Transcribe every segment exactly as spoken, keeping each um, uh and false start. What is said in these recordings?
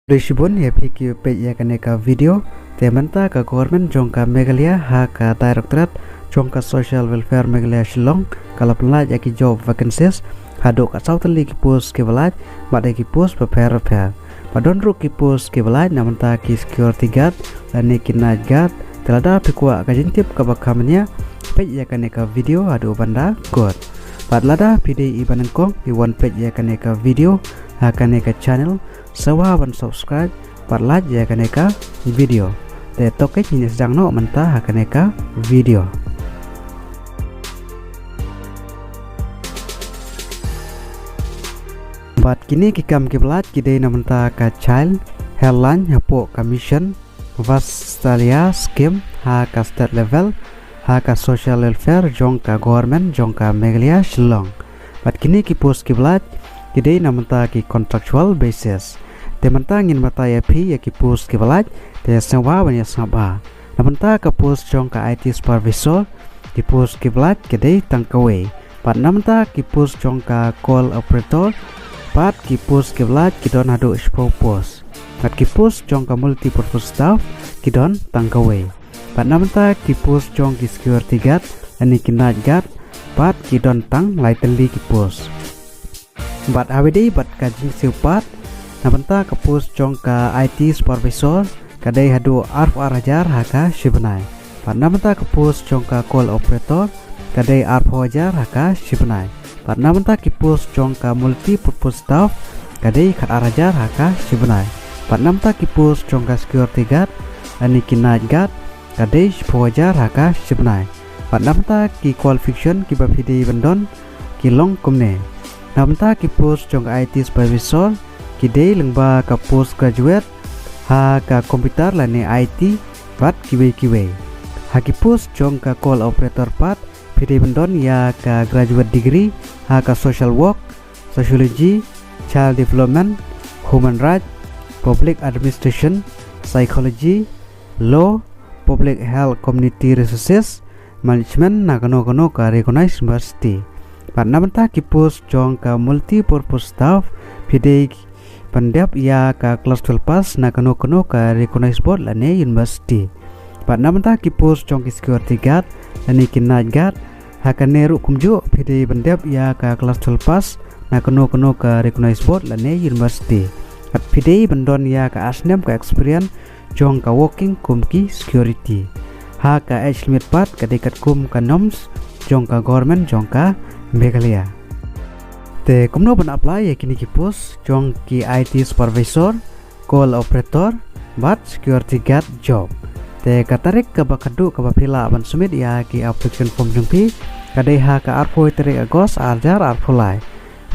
Khublei shibun ïa phi ki peit ïa kane ka video. Te mynta ka government jong ka Meghalaya ha ka Directorate jong ka Social Welfare Meghalaya Shillong ka la pynlait ïa ki job vacancies haduh ka saw tylli ki post kiba lait bad ïa ki post bapher bapher. Bad don ruh ki post kiba lait na bynta ki security guard lane ki night guard. Te lada phi kwah ka jingtip kaba kham bniah, peit ïa kane ka video haduh ban da kut. Bad lada phi dei i ba nyngkong i wan peit ïa kane ka video ha kane ka channel, sngewbha ban subscribe bad like ïa kane ka video. Te to ngin ïa sdang noh mynta ha kane ka video. Bad kine ki kam kiba lait ki dei na bynta ka Child Helpline hapoh ka Mission Vatsalya Scheme ha ka state level ha ka Social Welfare jong ka government jong ka Meghalaya Shillong. Bad kine ki post kiba lait ki dei na bynta ki contractual basis. Te mynta ngin batai ïa phi ïa ki post kiba lait, te sngewbha ban ïa sngap bha. Na bynta ka post jong ka I T Supervisor, ki post kiba lait ki dei tang kawei. Bad na bynta ki post jong ka Call Operator, bad ki post kiba lait ki don haduh shiphew post. Bad ki post jong ka Multi Purpose Staff ki don tang kawei. Bad na bynta ki post jong ki Security Guard lane ki Night Guard, bad ki don tang lai tylli ki post. Bad ha kaba ïadei bad ka jingsiew pat, na bynta ka post jong ka I T Supervisor ka dei haduh arphew ar hajar ha ka shibnai. Bad na bynta ka post jong ka Call Operator ka dei arphew hajar ha ka shibnai. Bad na bynta ki post jong ka Multi Purpose Staff ka dei khat ar hajar ha ka shibnai. Bad na bynta ki post jong ka Security Guard lane ki Night Guard ka dei shiphew hajar ha ka shibnai. Bad na bynta ki qualification kiba phi dei ban don ki long kumne. Na bynta ki post jong ka I T Supervisor ki dei lyngba ka post graduate ha ka computer lane I T bad kiwei kiwei. Ha ki post jong ka Call Operator pat phi dei ban don ïa ka graduate degree ha ka Social Work, Sociology, Child Development, Human Rights, Public Administration, Psychology, Law, Public Health, Community Resources Management na kano kano ka recognized university. Bad na bynta ki post jong ka Multi Purpose Staff phi dei ban dep ïa ka class twelve pass na kano kano ka recognized board lane university. Bad na bynta ki post jong ki Security Guard lane ki Night Guard, ha kane ruh kumjuh phi dei ban dep ïa ka class twelve pass na kano kano ka recognized board lane university. Bad phi dei ban don ïa ka ar snem ka experience jong ka working kum ki security ha ka age limit pat ka dei katkum ka norms jong ka government jong ka Meghalaya. Te kumno ban apply ïa kine ki post jong ki I T Supervisor, Call Operator bad Security Guard job. Te ka tarik kaba khadduh kaba phi lah ban submit ïa ki application form jong phi ka dei ha ka arphew tarik August ar hajar arphew lai.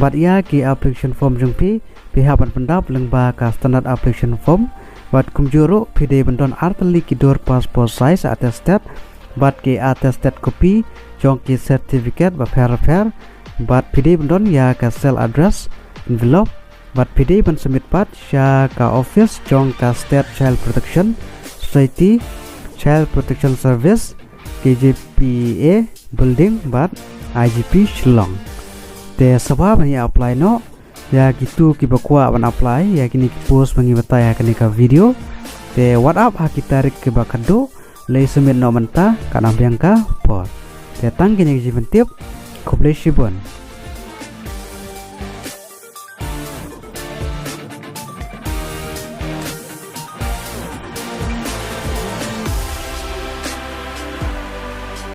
Bad ïa ki application form jong phi phi hap ban pyndap lyngba ka standard application form. Bad kumjuh ruh phi dei ban don ar tylli ki dur passport size attested bad ki attested copy jong ki certificate bapher bapher. Bad phi dei ban don ïa ka self address envelope. Bad phi dei ban submit pat sha ka office jong ka State Child Protection Society, Child Protection Service, K J P A Building bad I G P Shillong. Te sngewbha ban ïa apply noh ïa kito kiba kwah ban apply ïa kine ki post ba ngi batai ha kane ka video. Te wat ap ha ki tarik kiba khadduh, leit submit noh mynta, katba biang ka por. Te tang kine ki jingpyntip, khublei shibun.